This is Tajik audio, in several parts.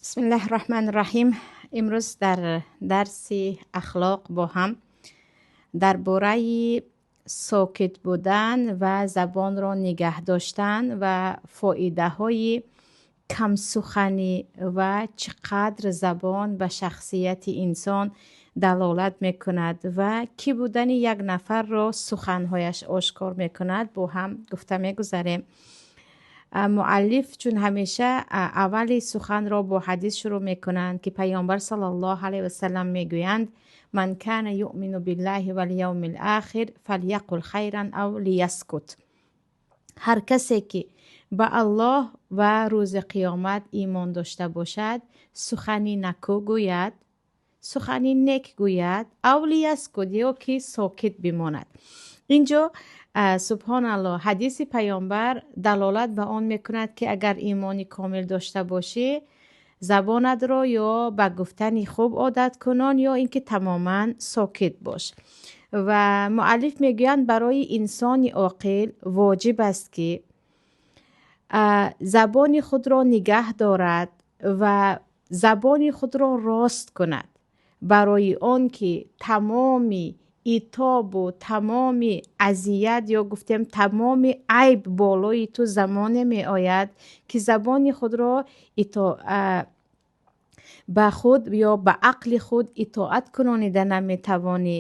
Бисмиллаҳи раҳмани раҳим. Имрӯз дар дарси ахлоқ бо ҳам дар бораи сокит будан ва забонро нигаҳ доштан ва фоидаҳои камсуханӣ ва чӣ қадр забон ба шахсияти инсон далолат мекунад ва кӣ будани як нафарро суханҳояш ошкор мекунад, бо ҳам гуфта мегузарем. Муаллиф чун ҳамеша аввали суханро бо ҳадис шурӯъ мекунанд, ки Паёмбар саллаллоҳу алайҳи васалам мегӯянд: «Ман кана юъмину биллаҳи вал-явмил охир фалйақул хайран ав лияскут». Ҳар касе ки ба Аллоҳ ва рӯзи қиёмат имон дошта бошад, сухани накӯ гӯяд, сухани нек гӯяд, ав лияскут, ё ки сокит бимонад. Инҷо, субҳоналлоҳ, ҳадиси Паёмбар далолат ба он мекунад, ки агар имони комил дошта бошӣ, забонатро ё ба гуфтани хуб одат кунон, ё ин ки тамоман сокит бош. Ва муаллиф мегӯянд, барои инсони оқил воҷиб аст, ки забони худро нигаҳ дорад ва забони худро рост кунад, барои он ки тамоми итобу тамоми азият ё гуфтем тамоми айб болои ту замоне меояд, ки забони худро ба худ ё ба ақли худ итоат кунонида наметавонӣ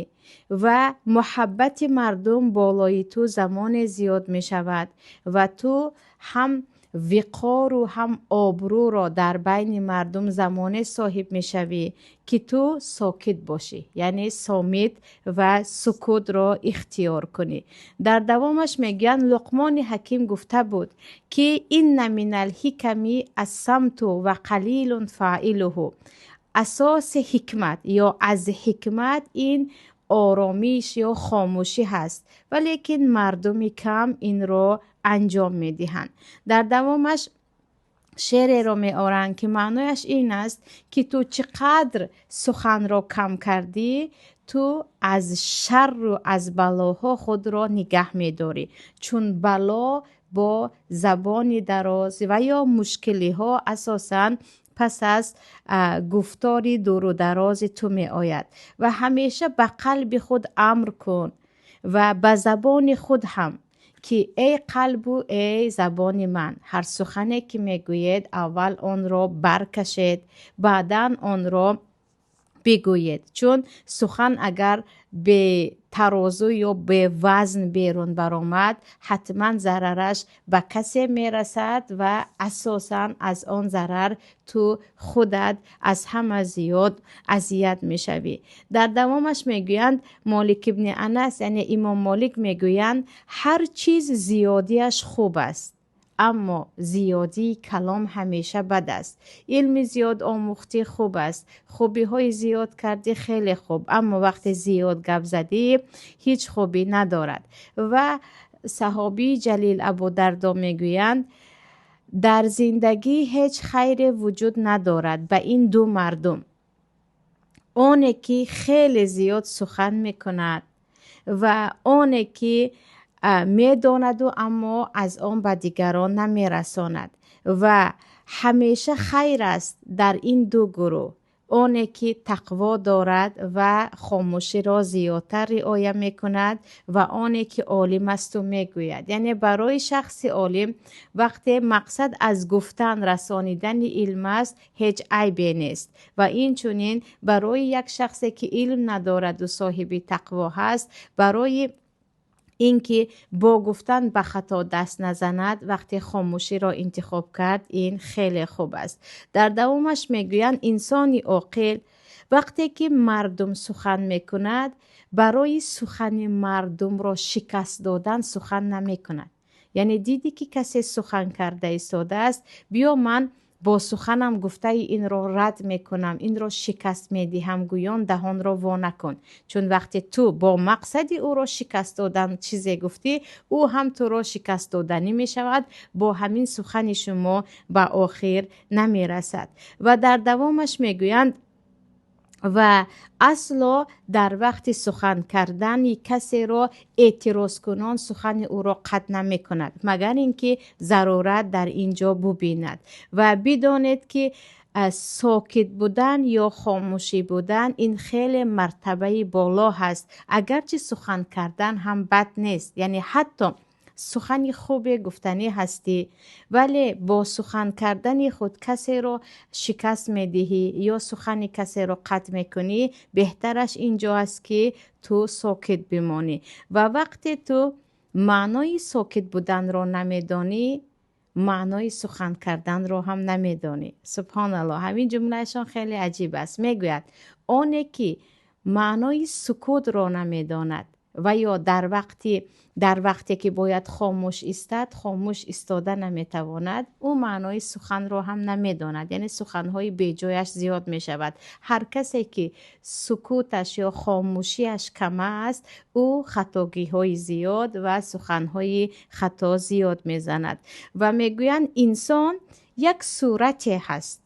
ва муҳаббати мардум болои ту замоне зиёд мешавад ва ту ҳам виқору ҳам обрӯро дар байни мардум замоне соҳиб мешавӣ, ки ту сокит бошӣ, яъне сомит ва сукутро ихтиёр кунӣ. Дар давомаш мегӯянд, Луқмони Ҳаким гуфта буд, ки инна минал ҳиками ассамту ва қалилун фаилуҳу. Асоси ҳикмат ё аз ҳикмат ин оромиш ё хомӯшӣ ҳаст, валекин мардуми кам инро анҷом медиҳанд. Дар давомаш шеъреро меоранд, ки маънояш ин аст, ки ту чӣ қадр суханро кам кардӣ, ту аз шарру аз балоҳо худро нигаҳ медорӣ, чун бало бо забони дароз ва ё мушкилиҳо асосан пас аз гуфтори дуру дарози ту меояд. Ва ҳамеша ба қалби худ амр кун ва ба забони худ ҳам, ки эй қалбу эй забони ман, ҳар сухане ки мегӯед, аввал онро баркашед, баъдан онро бигӯед, чун сухан агар бетарозу ё бевазн берун баромад, ҳатман зарараш ба касе мерасад ва асосан аз он зарар ту худат аз ҳама зиёд азият мешавӣ. Дар давомаш мегӯянд, Молик ибни Анас, яъне Имом Молик мегӯянд: ҳар чиз зиёдиаш хуб аст, аммо зиёдии калом ҳамеша бад аст. Илми зиёд омӯхтӣ, хуб аст, хубиҳои зиёд кардӣ, хеле хуб, аммо вақте зиёд гап задӣ, ҳеҷ хубӣ надорад. Ва саҳобии ҷалил Абудардо мегӯянд: дар зиндагӣ ҳеҷ хайре вуҷуд надорад ба ин ду мардум: оне ки хеле зиёд сухан мекунад ва оне ки медонаду, аммо аз он ба дигарон намерасонад. Ва ҳамеша хайр аст дар ин ду гурӯҳ: оне ки тақво дорад ва хомӯширо зиёдтар риоя мекунад ва оне ки олим асту мегӯяд. Яъне барои шахси олим вақте мақсад аз гуфтан расонидани илм аст, ҳеҷ айбе нест. Ва инчунин барои як шахсе ки илм надораду соҳиби тақво ҳаст, барои ин ки бо гуфтан ба хато даст назанад, вақте хомӯширо интихоб кард, ин хеле хуб аст. Дар давомаш мегӯянд, инсони оқил вақте ки мардум сухан мекунад, барои сухани мардумро шикаст додан сухан намекунад. Яъне дидӣ, ки касе сухан карда истодааст, биё ман бо суханам гуфтаи инро рад мекунам, инро шикаст медиҳам гӯён даҳонро во накун, чун вақте ту бо мақсади ӯро шикаст додан чизе гуфтӣ, ӯ ҳам туро шикаст доданӣ мешавад, бо ҳамин сухани шумо ба охир намерасад. Ва дар давомаш мегӯянд, ва асло дар вақти сухан кардани касеро эътирозкунон сухани ӯро қатъ намекунад, магар ин ки зарурат дар ин ҷо бубинад. Ва бидонед, ки Сокит будан ё хомӯшӣ будан ин хеле мартабаи боло ҳаст, агарчи сухан кардан ҳам бад нест. Яъне ҳатто сухани хубе гуфтанӣ ҳастӣ, вале бо сухан кардани худ касеро шикаст медиҳӣ ё сухани касеро қатъ мекунӣ, беҳтараш ин ҷо аст, ки ту сокит бимонӣ. Ва вақте ту маънои сокит буданро намедонӣ, маънои сухан карданро ҳам намедонӣ. Субҳоналлоҳ, ҳамин ҷумлаашон хеле аҷиб аст. Мегӯяд, оне ки маънои сукутро намедонад ва ё дар вақте ки бояд хомӯш истад, хомӯш истода наметавонад, ӯ маънои суханро ҳам намедонад, яъне суханҳои беҷояш зиёд мешавад. Ҳар касе ки сукуташ ё хомӯшиаш кам аст, ӯ хатогиҳои зиёд ва суханҳои хато зиёд мезанад. Ва мегӯянд, инсон як сурате ҳаст,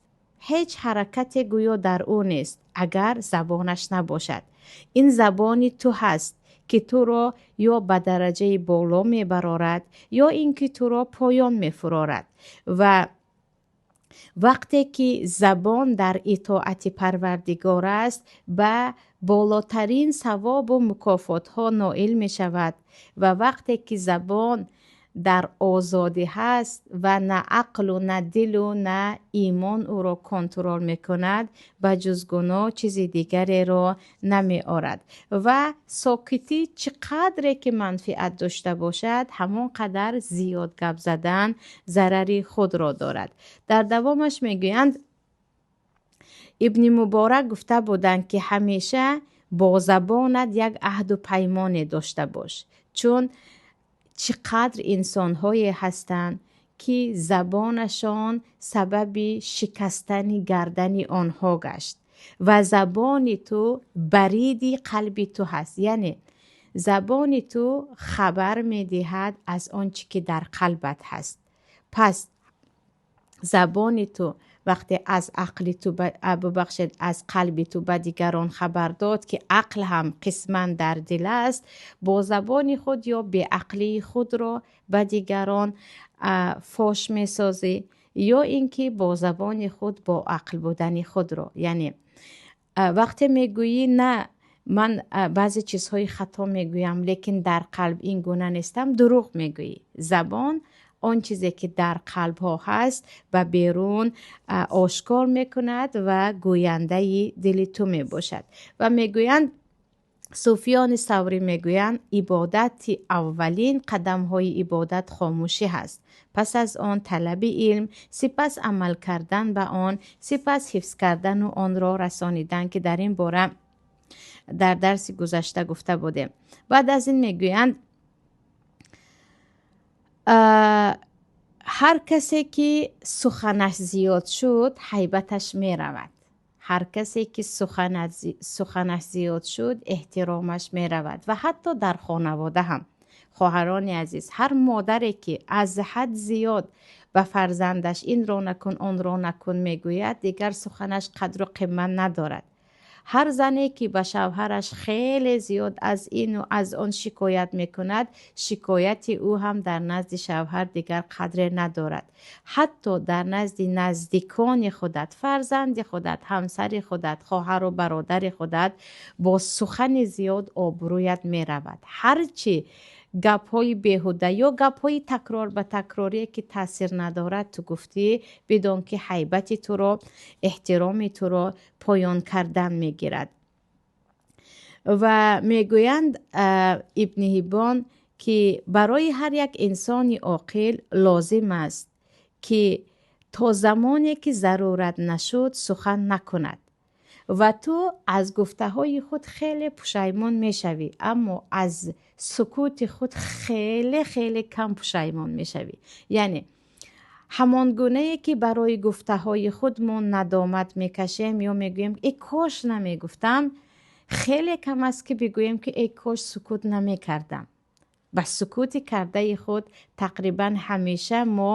ҳеҷ ҳаракате гӯё дар ӯ нест, агар забонаш набошад. Ин забони ту ҳаст, ки туро ё ба дараҷаи боло мебарорад, ё ин ки туро поён мефурорад. Ва вақте ки забон дар итоати Парвардигор аст, ба болотарин савобу мукофотҳо ноил мешавад. Ва вақте ки забон дар озодӣ ҳаст ва на ақлу на дилу на имон ӯро контрол мекунад, ба ҷуз гуноҳ чизи дигареро намеорад. Ва сокитӣ чӣ қадре ки манфиат дошта бошад, ҳамон қадар зиёд гап задан зарари худро дорад. Дар давомаш мегӯянд, Ибни Муборак гуфта буданд, ки ҳамеша бо забонат як аҳду паймоне дошта бош, чун чӣ қадр инсонҳое ҳастанд, ки забонашон сабаби шикастани гардани онҳо гашт. Ва забони ту бариди қалби ту ҳаст, яъне забони ту хабар медиҳад аз он чӣ ки дар қалбат ҳаст. Пас забони ту вақте аз ақли ту, бубахшед, аз қалби ту ба дигарон хабар дод, ки ақл ҳам қисман дар дил аст, бо забони худ ё беақлии худро ба дигарон фош месозӣ, ё ин ки бо забони худ бо ақл будани худро. Яъне вақте мегӯӣ, на, ман баъзе чизҳои хато мегӯям, лекин дар қалб ин гуна нестам, дурӯғ мегӯӣ. Забон он чизе ки дар қалбҳо ҳаст, ба берун ошкор мекунад ва гӯяндаи дили ту мебошад. Ва мегӯянд, Суфиёни Саврӣ мегӯянд, ибодати аввалин қадамҳои ибодат хомӯшӣ ҳаст, пас аз он талаби илм, сипас амал кардан ба он, сипас ҳифз кардану онро расонидан, ки дар ин бора дар дарси гузашта гуфта будем. Баъд аз ин мегӯянд, ҳар касе ки суханаш зиёд шуд, ҳайбаташ меравад. Ҳар касе ки суханаш зиёд шуд, эҳтиромаш меравад. Ва ҳатто дар хонавода ҳам, хоҳарони азиз, ҳар модаре ки аз ҳад зиёд ба фарзандаш инро накун, онро накун мегӯяд, дигар суханаш қадру қимат надорад. Ҳар зане ки ба шавҳараш хеле зиёд аз ину аз он шикоят мекунад, шикояти ӯ ҳам дар назди шавҳар дигар қадре надорад. Ҳатто дар назди наздикони худат, фарзанди худат, ҳамсари худат, хоҳару бародари худат бо сухани зиёд обрӯят меравад. Ҳарчи гапҳои беҳуда ё гапҳои такрор ба такрорие ки таъсир надорад ту гуфтӣ, бидон ки ҳайбати туро, эҳтироми туро поён кардан мегирад. Ва мегӯянд Ибни Ҳиббон, ки барои ҳар як инсони оқил лозим аст, ки то замоне ки зарурат нашуд, сухан накунад. Ва ту аз гуфтаҳои худ хеле пушаймон мешавӣ, аммо аз сукути худ хеле хеле кам пушаймон мешавӣ. Яъне ҳамон гунае ки барои гуфтаҳои худ мо надомат мекашем ё мегӯем, э кош намегуфтам, хеле кам аст ки бигӯем, ки э кош сукут намекардам. Ба сукути кардаи худ тақрибан ҳамеша мо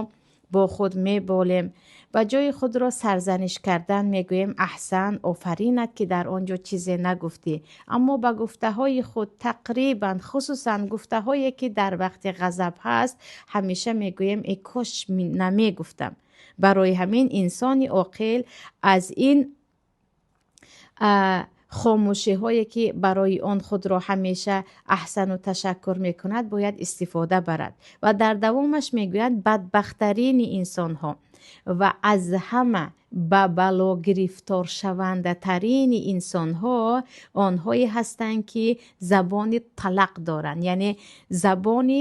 бо худ меболем. Ба ҷои худро сарзаниш кардан мегӯем, аҳсан, офаринат, ки дар он ҷо чизе нагуфтӣ. Аммо ба гуфтаҳои худ тақрибан, хусусан гуфтаҳое ки дар вақти ғазаб ҳаст, ҳамеша мегӯем, э кош намегуфтам. Барои ҳамин инсони оқил аз ин хомӯшиҳое, ки барои он худро ҳамеша аҳсану ташаккур мекунад, бояд истифода барад. Ва дар давомаш мегӯянд: бадбахттарини инсонҳо ва аз ҳама ба бало гирифторшавандатарини инсонҳо онҳое ҳастанд, ки забони талақ доранд, яъне забони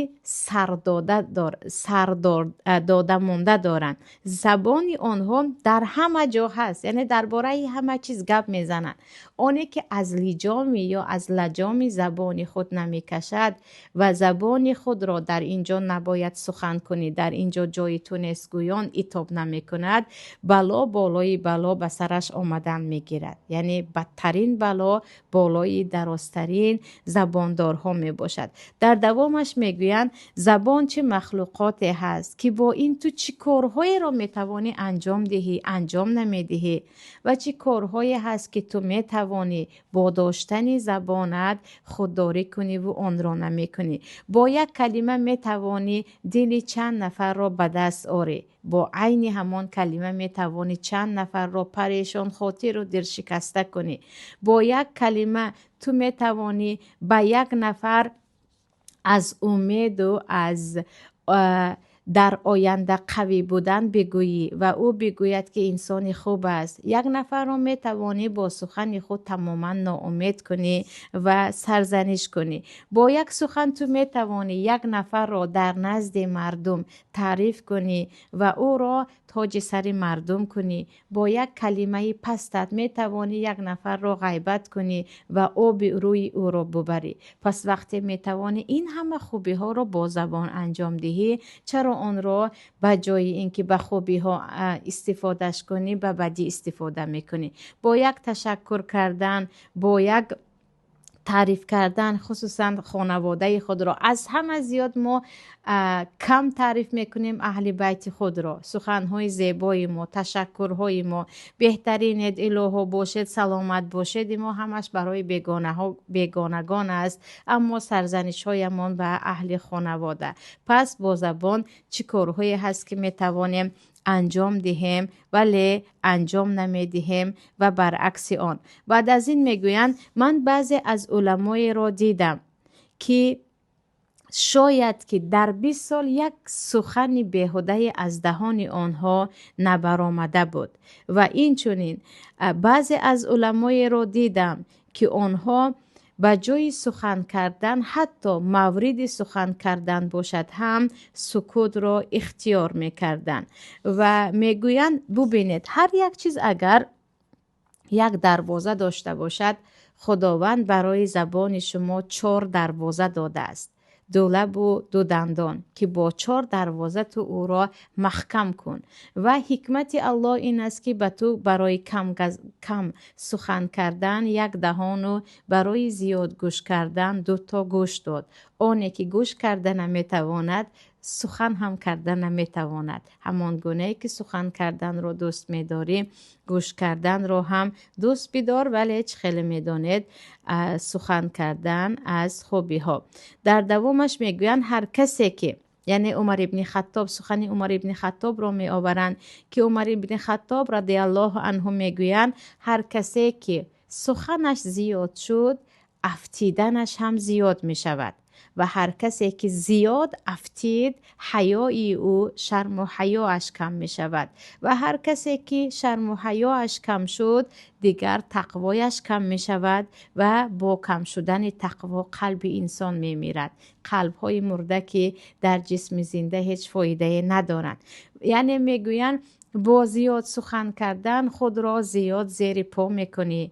сардода монда доранд. Забони онҳо дар ҳама ҷо ҳаст, яъне дар бораи ҳама чиз гап мезананд. Оне ки аз лиҷоми ё аз лаҷоми забони худ намекашад ва забони худро дар ин ҷо набояд сухан кунӣ, дар ин ҷо ҷои ту нест гӯён итоб намекунад, бало болои бало ба сараш омадан мегирад. Яъне бадтарин бало болои дарозтарин забондорҳо мебошад. Дар давомаш мегӯянд: забон чӣ махлуқоте ҳаст, ки бо ин ту чӣ корҳоеро метавонӣ анҷом диҳӣ, анҷом намедиҳӣ, ва чӣ корҳое ҳаст, ки ту метавонӣ бо доштани забонат худдорӣ куниву онро намекунӣ. Бо як калима метавонӣ дили чанд нафарро ба даст орӣ, бо айни ҳамон калима метавонӣ чанд нафарро парешонхотиру дилшикаста кунӣ. Бо як калима ту метавонӣ ба як нафар аз умеду аз дар оянда қавӣ будан бигӯӣ ва ӯ бигӯяд, ки инсони хуб аст. Як нафарро метавонӣ бо сухани худ тамоман ноумед кунӣ ва сарзаниш кунӣ. Бо як сухан ту метавонӣ як нафарро дар назди мардум таъриф кунӣ ва ӯро тоҷи сари мардум кунӣ. Бо як калимаи пастат метавонӣ як нафарро ғайбат кунӣ ва оби рӯи ӯро бубарӣ. Пас вақте метавонӣ ин ҳама хубиҳоро бо забон анҷом диҳӣ, чаро онро ба ҷои ин ки ба хубиҳо истифодаш кунӣ, ба бадӣ истифода мекунӣ? Бо як ташаккур кардан, бо як таъриф кардан, хусусан хонаводаи худро аз ҳама зиёд мо кам таъриф мекунем аҳли байти худро. Суханҳои зебои мо, ташаккурҳои мо, беҳтаринед, илоҳо бошед, саломат бошед, мо ҳамаш барои бегонагон аст, аммо сарзанишҳоямон ба аҳли хонавода. Пас бо забон чӣ корҳое ҳаст, ки метавонем анҷом диҳем, вале анҷом намедиҳем ва баръакси он. Баъд аз ин мегӯянд: ман баъзе аз уламоеро дидам, ки шояд ки дар 20 сол як сухани беҳудае аз даҳони онҳо набаромада буд, ва инчунин баъзе аз уламоеро дидам, ки онҳо ба ҷои сухан кардан, ҳатто мавриди сухан кардан бошад ҳам, сукутро ихтиёр мекарданд. Ва мегӯянд: бубинед, ҳар як чиз агар як дарвоза дошта бошад, Худованд барои забони шумо 4 дарвоза додааст, ду лабу ду дандон, ки бо 4 дарвоза ту ӯро маҳкам кун. Ва ҳикмати Аллоҳ ин аст, ки ба ту барои кам сухан кардан як даҳону барои зиёд гӯш кардан 2 то гӯш дод. Оне ки гӯш карда наметавонад, сухан ҳам карда наметавонад. Ҳамон гунае ки сухан карданро дӯст медорӣ, гӯш карданро ҳам дӯст бидор, вале чӣ хеле медонед, сухан кардан аз хубиҳо. Дар давомаш мегӯянд: ҳар касе ки, яъне Умар ибни Хаттоб, сухани Умар ибни Хаттобро меоваранд, ки Умар ибни Хаттоб радиаллоҳу анҳу мегӯянд: ҳар касе ки суханаш зиёд шуд, афтиданаш ҳам зиёд мешавад, ва ҳар касе ки зиёд афтид, ҳаёи ӯ, шарму ҳаёаш кам мешавад, ва ҳар касе ки шарму ҳаёаш кам шуд, дигар тақвояш кам мешавад, ва бо кам шудани тақво қалби инсон мемирад. Қалбҳои мурда, ки дар ҷисми зинда ҳеҷ фоидае надоранд. Яъне мегӯянд: бо зиёд сухан кардан худро зиёд зери по мекунӣ,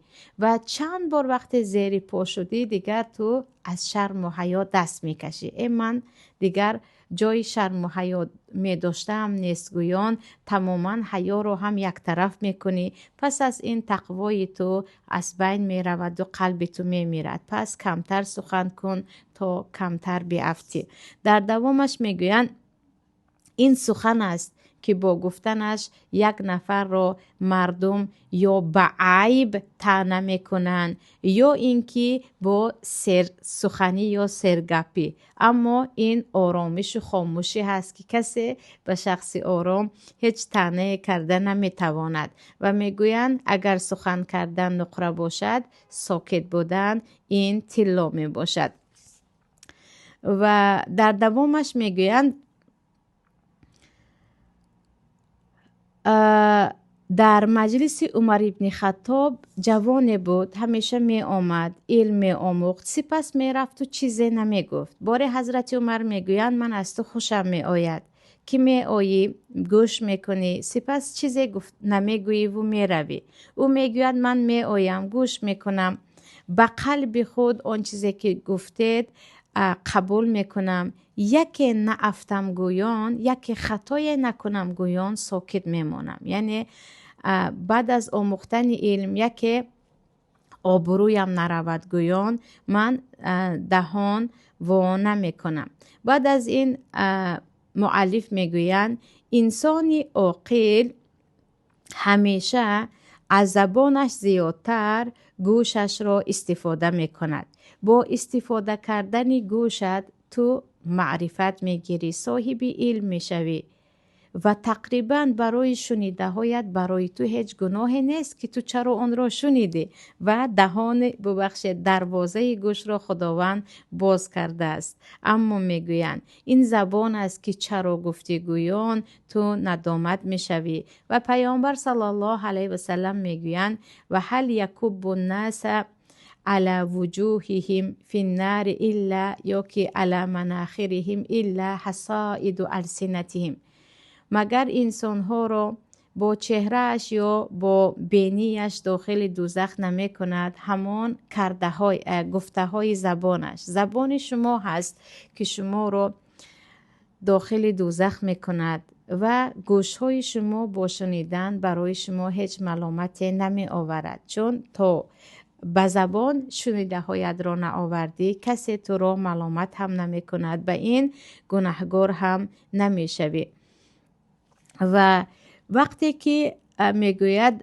ва чанд бор вақте зери по шудӣ, дигар ту аз шарму ҳаё даст мекашӣ. Ман дигар ҷои шарму ҳаё медоштаам нест гӯён, тамоман ҳаёро ҳам яктараф мекунӣ. Пас аз ин тақвои ту аз байн мераваду қалби ту мемирад. Пас камтар сухан кун, то камтар биафтӣ. Дар давомаш мегӯянд: ин сухан аст, ки бо гуфтанаш як нафарро мардум ё ба айб таъна мекунанд, ё ин ки бо серсуханӣ ё сергапӣ. Аммо ин оромишу хомӯшӣ ҳаст, ки касе ба шахси ором ҳеҷ таънае карда наметавонад. Ва мегӯянд, агар сухан кардан нуқра бошад, сокит будан ин тилло мебошад. Ва дар давомаш мегӯянд, дар маҷлиси Умар ибни Хаттоб ҷавоне буд, ҳамеша меомад, илм меомӯхт, сипас мерафту чизе намегуфт. Боре ҳазрати Умар мегӯянд, ман аз ту хушам меояд, ки меоӣ, гӯш мекунӣ, сипас чизе намегӯиву меравӣ. Ӯ мегӯяд, ман меоям, гӯш мекунам, ба қалби худ он чизе ки гуфтед қабул мекунам, яке наафтам гӯён, яке хатое накунам гӯён сокит мемонам. Яъне баъд аз омӯхтани илм яке обрӯям наравад гӯён, ман даҳон во намекунам. Баъд аз ин муаллиф мегӯянд, инсони оқил ҳамеша аз забонаш зиёдтар гӯшашро истифода мекунад. Бо истифода кардани гӯшат ту маърифат мегирӣ, соҳиби илм мешавӣ ва тақрибан барои шунидаҳоят барои ту ҳеҷ гуноҳе нест, ки ту чаро онро шунидӣ ва даҳони, бубахшед, дарвозаи гӯшро Худованд боз кардааст. Аммо мегӯянд, ин забон аст, ки чаро гуфтӣ гӯён ту надомат мешавӣ. Ва Паёмбар саллаллоҳу алайҳи васаллам мегӯянд, ва ҳал якуббу ннаса ала вуҷуҳиҳим финнари илла ё ки ала манахириҳим илла ҳасоиду алсинатиҳим. Магар инсонҳоро бо чеҳрааш ё бо бинияш дохили дӯзах намекунад ҳамон кардаҳои, гуфтаҳои забонаш. Забони шумо ҳаст, ки шуморо дохили дӯзах мекунад ва гӯшҳои шумо бо шунидан барои шумо ҳеҷ маломате намеоварад, чун то ба забон шунидаҳоятро наовардӣ, касе туро маломат ҳам намекунад, ба ин гунаҳгор ҳам намешавӣ. Ва вақте ки мегӯяд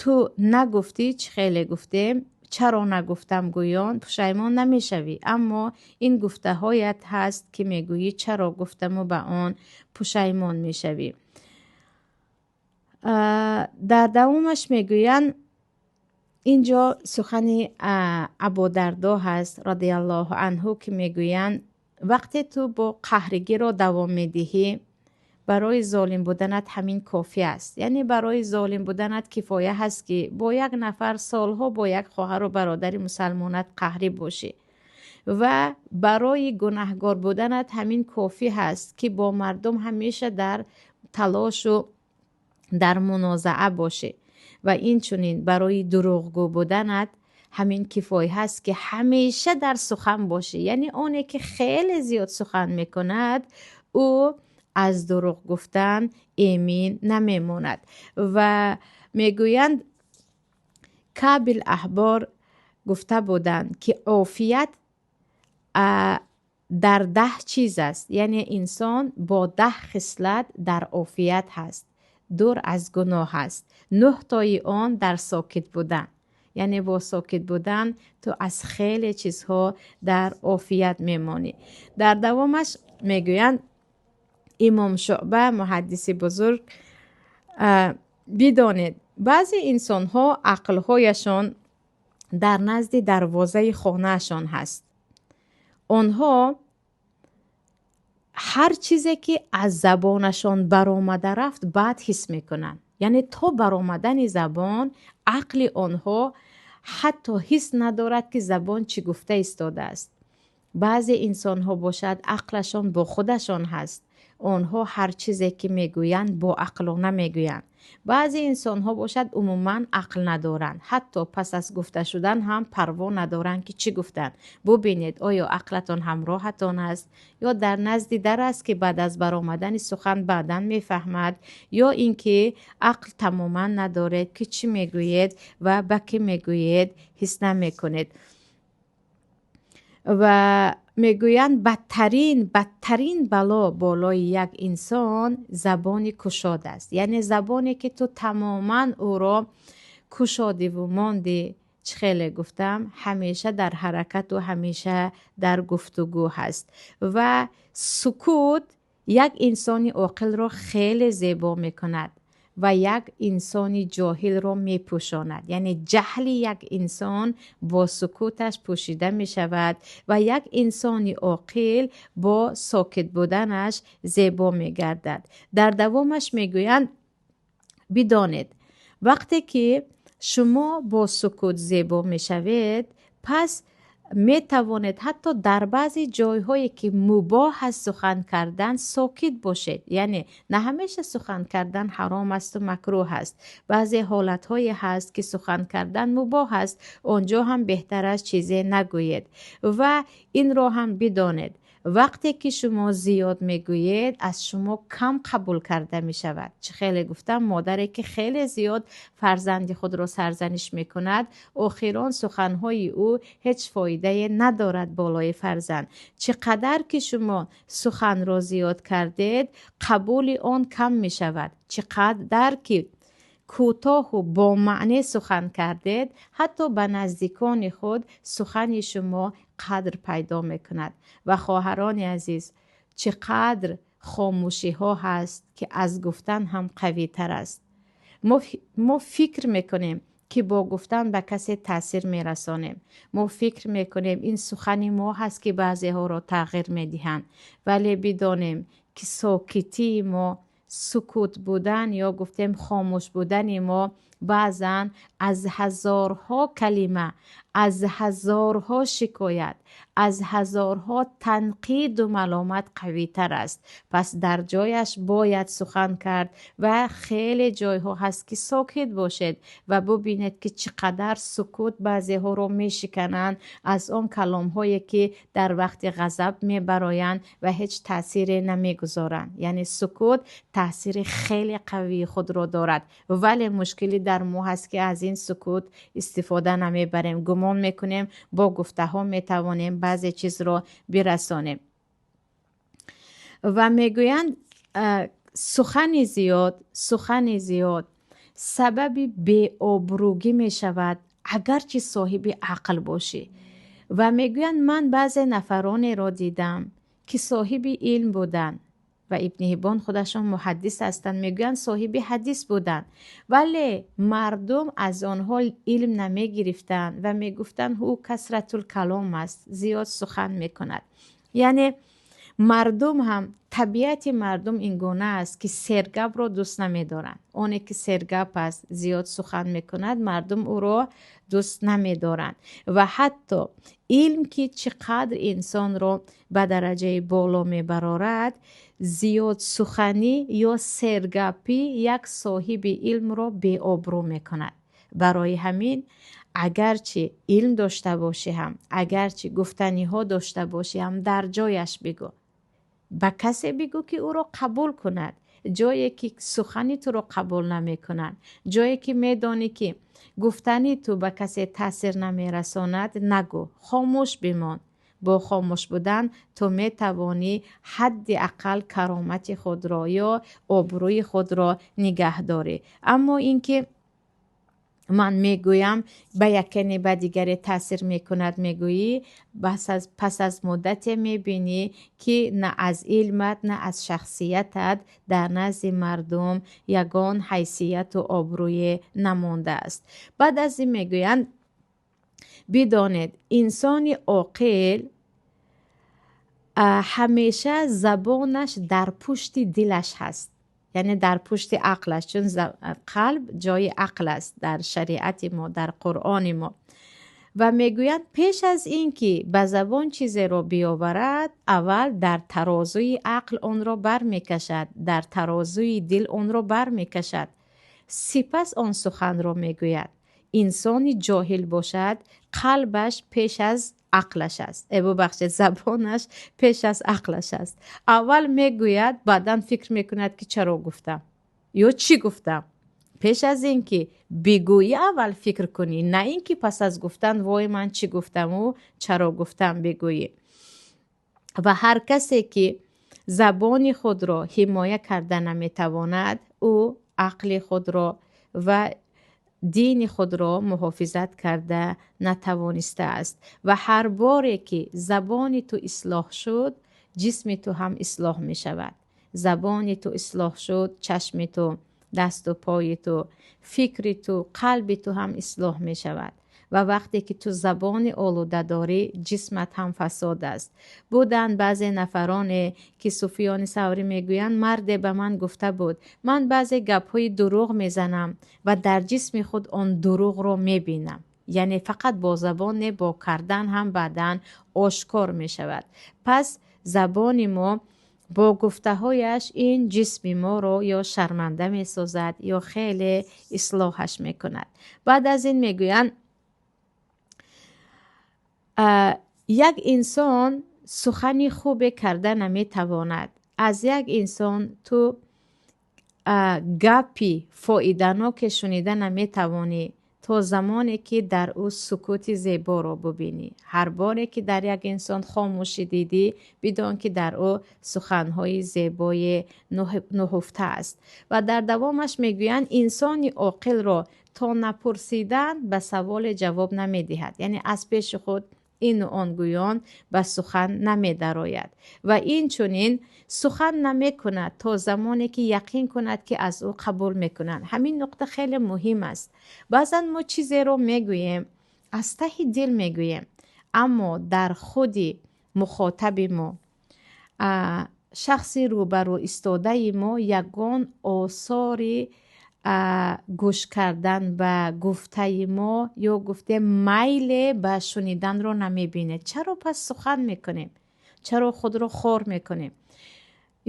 ту нагуфтӣ, чӣ хеле гуфтем, чаро нагуфтам гӯён, пушаймон намешавӣ, аммо ин гуфтаҳоят ҳаст, ки мегӯӣ чаро гуфтаму ба он пушаймон мешавӣ. Дар давомаш мегӯянд, инҷо сухани Абудардо ҳаст радиаллоҳу анҳу, ки мегӯянд вақте ту бо қаҳригиро давом медиҳӣ, барои золим буданат ҳамин кофӣ аст. Яъне барои золим буданат кифоя ҳаст, ки бо як нафар солҳо бо як хоҳару бародари мусалмонат қаҳрӣ бошӣ. Ва барои гунаҳгор буданат ҳамин кофӣ ҳаст, ки бо мардум ҳамеша дар талошу дар мунозаа бошӣ. Ва инчунин барои дурӯғгӯ буданат ҳамин кифоя ҳаст, ки ҳамеша дар сухан бошӣ. Яъне оне ки хеле зиёд сухан мекунад, ӯ аз дурӯғ гуфтан эмин намемонад. Ва мегӯянд, Каъбил Аҳбор гуфта буданд, ки офият дар 10 чиз аст. Яъне инсон бо 10 хислат дар офият ҳаст, дур аз гуноҳ аст. 9 тои он дар сокит будан. Яъне бо сокит будан ту аз хеле чизҳо дар офият мемонӣ. Дар давомаш мегӯянд, Имом Шуъба, муҳаддиси бузург, бидонед, баъзе инсонҳо ақлҳояшон дар назди дарвозаи хонаашон ҳаст. Онҳо ҳар чизе ки аз забонашон баромада рафт, баъд ҳис мекунанд. Яъне то баромадани забон ақли онҳо ҳатто ҳис надорад, ки забон чӣ гуфта истодааст. Баъзе инсонҳо бошад, ақлашон бо худашон ҳаст. Онҳо ҳар чизе ки мегӯянд, бо ақлона мегӯянд. Баъзе инсонҳо бошад, умуман ақл надоранд. Ҳатто пас аз гуфта шудан ҳам парво надоранд, ки чӣ гуфтанд. Бубинед, оё ақлатон ҳамроҳатон аст, ё дар назди дар аст, ки баъд аз баромадани сухан баъдан мефаҳмад, ё ин ки ақл тамоман надоред, ки чӣ мегӯед ва ба кӣ мегӯед, ҳис намекунед. Ва мегӯянд, бадтарин бало болои як инсон забони кушод аст, яъне забоне ки ту тамоман ӯро кушодиву мондӣ. Чӣ хеле гуфтам, ҳамеша дар ҳаракату ҳамеша дар гуфтугӯ ҳаст. Ва сукут як инсони оқилро хеле зебо мекунад ва як инсони ҷоҳилро мепӯшонад. Яъне ҷаҳли як инсон бо сукуташ пӯшида мешавад ва як инсони оқил бо сокит буданаш зебо мегардад. Дар давомаш мегӯянд, бидонед, вақте ки шумо бо сукут зебо мешавед, пас метавонед ҳатто дар баъзе ҷойҳое ки мубоҳ аст сухан кардан, сокит бошед. Яъне на ҳамеша сухан кардан ҳаром асту макрӯҳ аст. Баъзе ҳолатҳое ҳаст ки сухан кардан мубоҳ аст, он ҷо ҳам беҳтар аст чизе нагӯед. Ва инро ҳам бидонед, вақте ки шумо зиёд мегӯед, аз шумо кам қабул карда мешавад. Чӣ хеле гуфтам, модаре ки хеле зиёд фарзанди худро сарзаниш мекунад, охирон суханҳои ӯ ҳеҷ фоидае надорад болои фарзанд. Чӣ қадар ки шумо суханро зиёд кардед, қабули он кам мешавад. Чӣ қадар ки кӯтоҳу бомаъне сухан кардед, ҳатто ба наздикони худ сухани шумо қадр пайдо мекунад. Ва хоҳарони азиз, чӣ қадр хомӯшиҳо ҳаст, ки аз гуфтан ҳам қавитар аст. Мо фикр мекунем, ки бо гуфтан ба касе таъсир мерасонем. Мо фикр мекунем, ин сухани мо ҳаст, ки баъзеҳоро тағйир медиҳанд. Вале бидонем, ки сокитии мо, сукут будан ё гуфтем хомӯш будани мо баъзан аз ҳазорҳо калима, аз ҳазорҳо шикоят, аз ҳазорҳо танқиду маломат қавитар аст. Пас дар ҷояш бояд сухан кард ва хеле ҷойҳо ҳаст, ки сокит бошед ва бубинед, ки чӣ қадар сукут баъзеҳоро мешикананд аз он каломҳое, ки дар вақти ғазаб мебароянд ва ҳеҷ таъсире намегузоранд. Яъне сукут таъсири хеле қавии худро дорад, вале мушкилӣ дар мо ҳаст, ки аз ин сукут истифода намебарем. Гумон мекунем, бо гуфтаҳо метавонем баъзе чизро бирасонем. Ва мегӯянд, сухани зиёд сабаби беобрӯгӣ мешавад, агарчи соҳиби ақл бошӣ. Ва мегӯянд, ман баъзе нафаронеро дидам, ки соҳиби илм буданд ва Ибни Ҳиббон худашон муҳаддис ҳастанд, мегӯянд соҳиби ҳадис буданд, вале мардум аз онҳо илм намегирифтанд ва мегуфтанд ӯ касратул калом аст, зиёд сухан мекунад. Яъне мардум ҳам, табиати мардум ин гуна аст, ки сергапро дӯст намедоранд. Оне ки сергап аст, зиёд сухан мекунад, мардум ӯро дӯст намедоранд. Ва ҳатто илм, ки чӣ қадр инсонро ба дараҷаи боло мебарорад, зиёд суханӣ ё сергапӣ як соҳиби илмро беобрӯ мекунад. Барои ҳамин агарчи илм дошта бошӣ ҳам, агарчи гуфтаниҳо дошта бошӣ ҳам, дар ҷояш бигӯ. Ба касе бигӯ, ки ӯро қабул кунад. Ҷое ки сухани туро қабул намекунанд, ҷое ки медонӣ, ки гуфтани ту ба касе таъсир намерасонад, нагӯ, хомӯш бимон. Бо хомӯш будан ту метавонӣ ҳадди ақал каромати худро ё обрӯи худро нигаҳ дорӣ. Аммо ин ки ман мегӯям, ба яке не ба дигаре таъсир мекунад, мегӯӣ, пас аз муддате мебинӣ, ки на аз илмат, на аз шахсиятат дар назди мардум ягон ҳайсияту обрӯе намондааст. Баъд аз ин мегӯянд, бидонед, инсони оқил ҳамеша забонаш дар пушти дилаш ҳаст, яъне дар пушти ақлаш, чун қалб ҷои ақл аст дар шариати мо, дар Қуръони мо. Ва мегӯянд, пеш аз ин ки ба забон чизеро биёварад, аввал дар тарозуи ақл онро бармекашад, дар тарозуи дил онро бармекашад, сипас он суханро мегӯяд. Инсони ҷоҳил бошад, қалбаш пеш аз ақлаш аст. Бубахшед, забонаш пеш аз ақлаш аст. Аввал мегӯяд, баъдан фикр мекунад, ки чаро гуфтам ё чӣ гуфтам. Пеш аз ин ки бигӯӣ, аввал фикр кунӣ, на ин ки пас аз гуфтан вой, ман чӣ гуфтаму чаро гуфтам бигӯӣ. Ва ҳар касе ки забони худро ҳимоя карда наметавонад, ӯ ақли худро ва дини худро муҳофизат карда натавонистааст. Ва ҳар боре ки забони ту ислоҳ шуд, ҷисми ту ҳам ислоҳ мешавад. Забони ту ислоҳ шуд, чашми ту, дасту пои ту, фикри ту, қалби ту ҳам ислоҳ мешавад. Ва вақте ки ту забони олуда дорӣ, ҷисмат ҳам фасод аст. Буданд баъзе нафароне ки Суфиёни Саврӣ мегӯянд, марде ба ман гуфта буд: ман баъзе гапҳои дурӯғ мезанам ва дар ҷисми худ он дурӯғро мебинам. Яъне фақат бо забон не, бо кардан ҳам баъдан ошкор мешавад. Пас забони мо бо гуфтаҳояш ин ҷисми моро ё шарманда месозад, ё хеле ислоҳаш мекунад. Баъд аз ин мегӯянд, як инсон сухани хубе карда наметавонад. Аз як инсон ту гапи фоиданоке шунида наметавонӣ то замоне ки дар ӯ сукути зеборо бубинӣ. Ҳар боре ки дар як инсон хомӯшӣ дидӣ, бидон ки дар ӯ суханҳои зебое нуҳуфта аст. Ва дар давомаш мегӯянд, инсони оқилро то напурсидан ба саволе ҷавоб намедиҳад, яъне аз пеши худ ину он гӯён ба сухан намедарояд. Ва инчунин сухан намекунад то замоне ки яқин кунад ки аз ӯ қабул мекунанд. Ҳамин нуқта хеле муҳим аст. Баъзан мо чизеро мегӯем, аз таҳи дил мегӯем, аммо дар худи мухотаби мо, шахси рӯбарӯ истодаи мо ягон осори гӯш кардан ба гуфтаи мо ё гуфтем майле ба шуниданро намебинед. Чаро пас сухан мекунем? Чаро худро хор мекунем?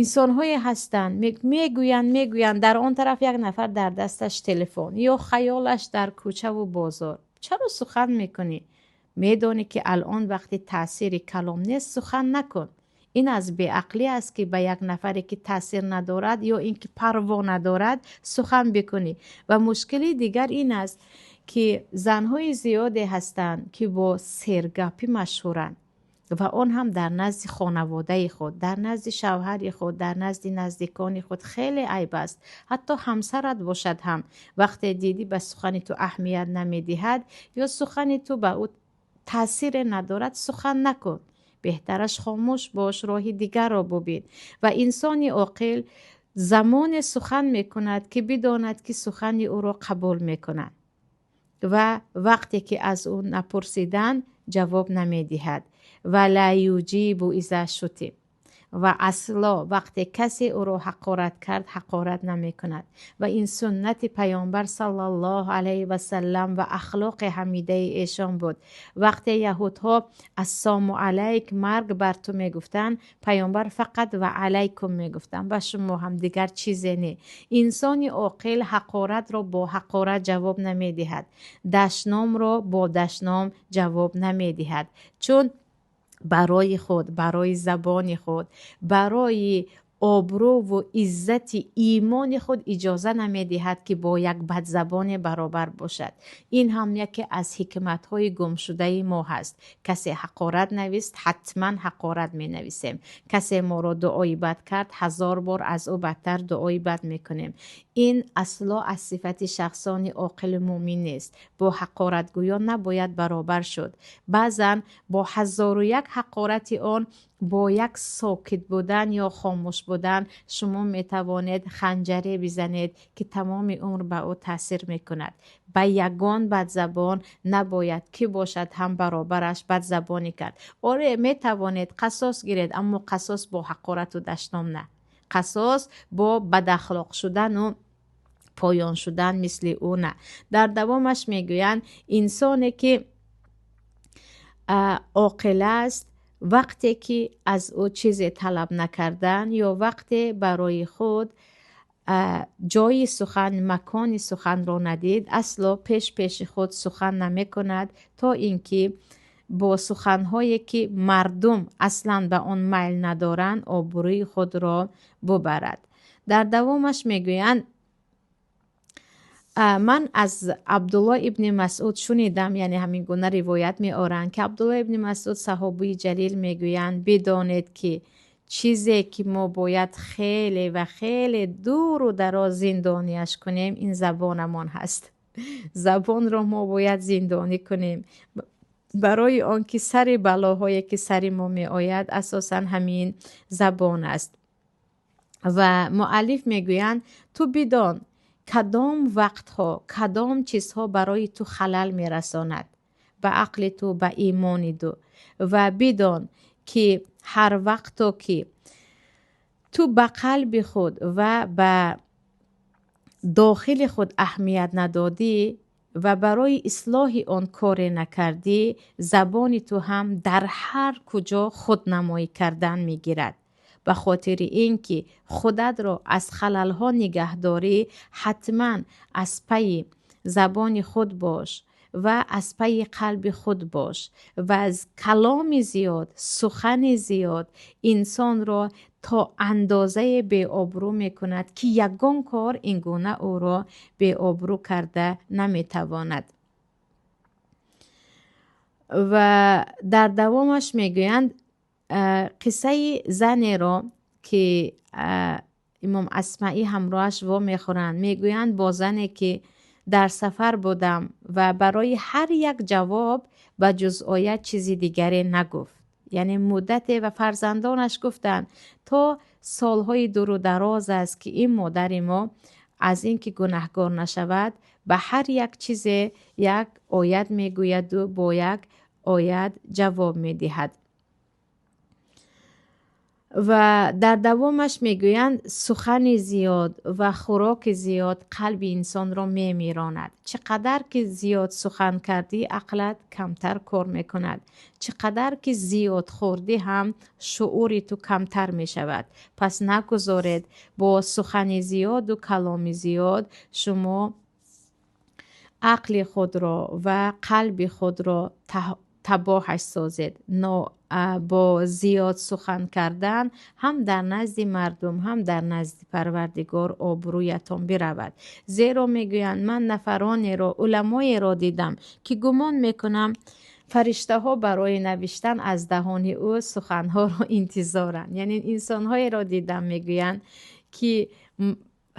Инсонҳое ҳастанд, мегӯянд, мегӯянд, дар он тараф як нафар дар дасташ телефон ё хаёлаш дар кӯчаву бозор. Чаро сухан мекунӣ? Медонӣ ки алон вақти таъсири калом нест, сухан накун. Ин аз беақлӣ аст ки ба як нафаре ки таъсир надорад ё ин ки парво надорад сухан бикунӣ. Ва мушкили дигар ин аст ки занҳои зиёде ҳастанд ки бо сергапӣ машҳуранд ва он ҳам дар назди хонаводаи худ, дар назди шавҳари худ, дар назди наздикони худ хеле айб аст. Ҳатто ҳамсарат бошад ҳам, вақте дидӣ ба сухани ту аҳамият намедиҳад ё сухани ту ба ӯ таъсире надорад, сухан накун. Беҳтараш хомӯш бош, роҳи дигарро бубин. Ва инсони оқил замоне сухан мекунад ки бидонад ки сухани ӯро қабул мекунад ва вақте ки аз ӯ напурсиданд ҷавоб намедиҳад. Ва ла юҷибу иза шутим. Ва асло вақте касе ӯро ҳақорат кард, ҳақорат намекунад. Ва ин суннати паёмбар саллаллоҳу алайҳи васаллам ва ахлоқи ҳамидаи эшон буд. Вақте яҳудҳо ассому алайк, марг бар ту мегуфтанд, паёмбар фақат ва алайкум мегуфтанд, ба шумо ҳам, дигар чизе не. Инсони оқил ҳақоратро бо ҳақорат ҷавоб намедиҳад, дашномро бо дашном ҷавоб намедиҳад, чун барои худ, барои забони худ, барои обрӯву иззати имони худ иҷоза намедиҳад ки бо як бадзабоне баробар бошад. Ин ҳам яке аз ҳикматҳои гумшудаи мо ҳаст. Касе ҳақорат навист, ҳатман ҳақорат менависем. Касе моро дуои бад кард, 1000 бор аз ӯ бадтар дуои бад мекунем. Ин асло аз сифати шахсони оқилу муъмин нест. Бо ҳақоратгӯён набояд баробар шуд. Баъзан бо 1001 ҳақорати он бо як сокит будан ё хомӯш будан шумо метавонед ханҷаре бизанед ки тамоми умр ба ӯ таъсир мекунад. Ба ягон бадзабон набояд ки бошад ҳам баробараш бадзабонӣ кард. Оре, метавонед қасос гиред, аммо қасос бо ҳақорату дашном на. Қасос бо бадахлоқ шудану поён шудан мисли ӯ на. Дар давомаш мегӯянд, инсоне ки оқил аст, вақте ки аз ӯ чизе талаб накардан ё вақте барои худ ҷои сухан, макони суханро надид, асло пеш пеши худ сухан намекунад, то ин ки бо суханҳое ки мардум аслан ба он майл надоранд обрӯи худро бубарад. Дар давомаш мегӯянд, Ман аз Абдулло ибни Масъуд шунидам, яъне ҳамин гуна ривоят меоранд, ки Абдулло ибни Масъуд, саҳобии ҷалил, мегӯянд: бидонед, ки чизе ки мо бояд хеле ва хеле дуру дароз зиндонияш кунем, ин забонамон ҳаст. Забонро мо бояд зиндонӣ кунем, барои он ки сари балоҳое ки сари мо меояд, асосан ҳамин забон аст. Ва муаллиф мегӯянд: ту бидон, кадом вақтҳо кадом чизҳо барои ту халал мерасонад ба ақли ту, ба имони ту, ва бидон, ки ҳар вақто ки ту ба қалби худ ва ба дохили худ аҳамият надодӣ ва барои ислоҳи он коре накардӣ, забони ту ҳам дар ҳар куҷо худнамоӣ кардан мегирад. Ба хотири ин ки худатро аз халалҳо нигаҳдорӣ, ҳатман аз пайи забони худ бош ва аз пайи қалби худ бош. Ва аз каломи зиёд, сухани зиёд инсонро то андозае беобрӯ мекунад, ки ягон кор ин гуна ӯро беобрӯ карда наметавонад. Ва дар давомаш мегӯянд қиссаи занеро, ки имом Асмаӣ ҳамроҳаш вомехӯранд. Мегӯянд, бо зане ки дар сафар будам ва барои ҳар як ҷавоб ба ҷуз оят чизи дигаре нагуфт. Яъне муддате, ва фарзандонаш гуфтанд, то солҳои дуру дароз аст, ки ин модари мо аз ин ки гунаҳгор нашавад, ба ҳар як чизе як оят мегӯяду бо як оят ҷавоб медиҳад. Ва дар давомаш мегӯянд, сухани зиёд ва хӯроки зиёд қалби инсонро мемиронад. Чӣ қадар ки зиёд сухан кардӣ, ақлат камтар кор мекунад. Чӣ қадар ки зиёд хӯрдӣ ҳам, шуури ту камтар мешавад. Пас нагузоред бо сухани зиёду каломи зиёд шумо ақли худро ва қалби худро табоҳаш созед. Бо зиёд сухан кардан ҳам дар назди мардум, ҳам дар назди Парвардигор обрӯятон биравад. Зеро мегӯянд, ман нафаронеро, уламоеро дидам, ки гумон мекунам, фариштаҳо барои навиштан аз даҳони ӯ суханҳоро интизоранд. Яъне инсонҳоеро дидам, мегӯянд, ки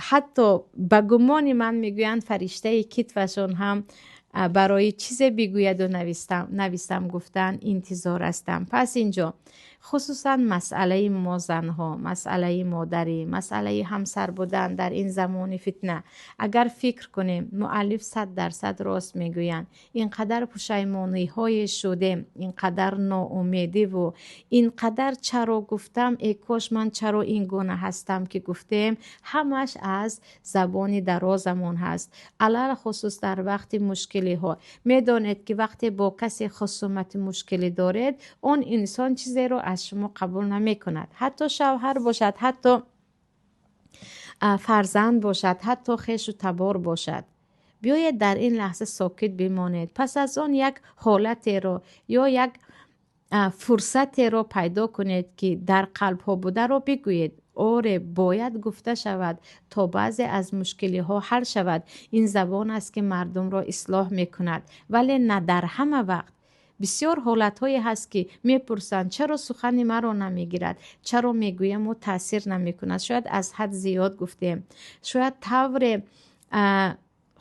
ҳатто ба гумони ман, мегӯянд, фариштаи китфашон ҳам барои чизе бигӯяду навистам гуфтан интизор ҳастам. Пас инҷо хусусан масъалаи мо занҳо, масъалаи модарӣ, масъалаи ҳамсар будан дар ин замони фитна, агар фикр кунем, муаллиф 100% рост мегӯянд. Ин қадар пушаймониҳое шудем, ин қадар ноумедиву ин қадар чаро гуфтам, э кош ман чаро ин гуна ҳастам, ки гуфтем, ҳамаш аз забони дарозамон ҳаст, алалхусус дар вақти мушкилиҳо. Медонед, ки вақте бо касе хусумати мушкилӣ доред, он инсон чизеро аз шумо қабул намекунад, ҳатто шавҳар бошад, ҳатто фарзанд бошад, ҳатто хешу табор бошад. Биёед, дар ин лаҳза сокит бимонед. Пас аз он як ҳолатеро ё як фурсатеро пайдо кунед, ки дар қалбҳо бударо бигӯед. Оре, бояд гуфта шавад, то баъзе аз мушкилиҳо ҳал шавад. Ин забон аст, ки мардумро ислоҳ мекунад, вале на дар ҳама вақт. Бисёр ҳолатҳое ҳаст, ки мепурсанд, чаро сухани маро намегирад, чаро мегӯяму таъсир намекунад. Шояд аз ҳад зиёд гуфтем, шояд тавре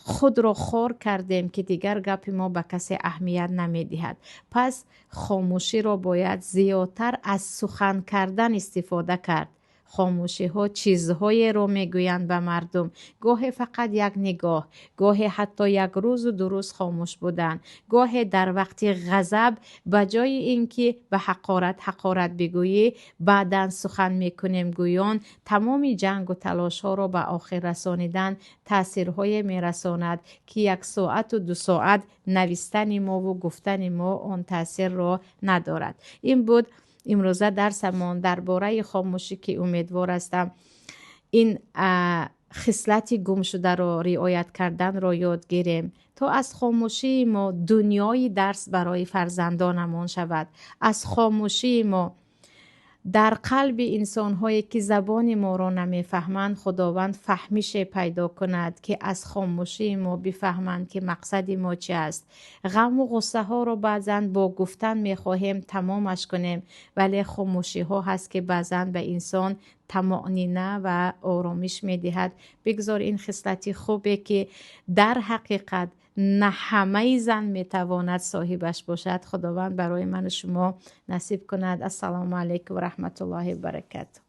худро хор кардем, ки дигар гапи мо ба касе аҳамият намедиҳад. Пас хомӯширо бояд зиёдтар аз сухан кардан истифода кард. Хомӯшиҳо чизҳоеро мегӯянд ба мардум. Гоҳе фақат як нигоҳ, гоҳе ҳатто як рӯзу 2 рӯз хомӯш будан, гоҳе дар вақти ғазаб ба ҷои ин ки ба ҳақорат ҳақорат бигӯӣ, баъдан сухан мекунем гӯён, тамоми ҷангу талошҳоро ба охир расонидан таъсирҳое мерасонад, ки як соату 2 соат навистани мову гуфтани мо он таъсирро надорад. Ин буд имрӯза дарсамон дар бораи хомӯшӣ, ки умедвор ҳастам, ин хислати гумшударо риоят карданро ёд гирем, то аз хомӯшии мо дунёи дарс барои фарзандонамон шавад, аз хомӯшии мо. Дар қалби инсонҳое, ки забони моро намефаҳманд, Худованд фаҳмише пайдо кунад, ки аз хомӯшии мо бифаҳманд, ки мақсади мо чи аст. Ғаму ғуссаҳоро баъзан бо гуфтан мехоҳем тамомаш кунем, вале хомӯшиҳо ҳаст, ки баъзан ба инсон тамоънина ва оромиш медиҳад. Бигзор ин хислати хубе, ки дар ҳақиқат на ҳамаи зан метавонад соҳибаш бошад, Худованд барои ману шумо насиб кунад. Ассалому алайкум ва раҳматуллоҳи ва баракатуҳ.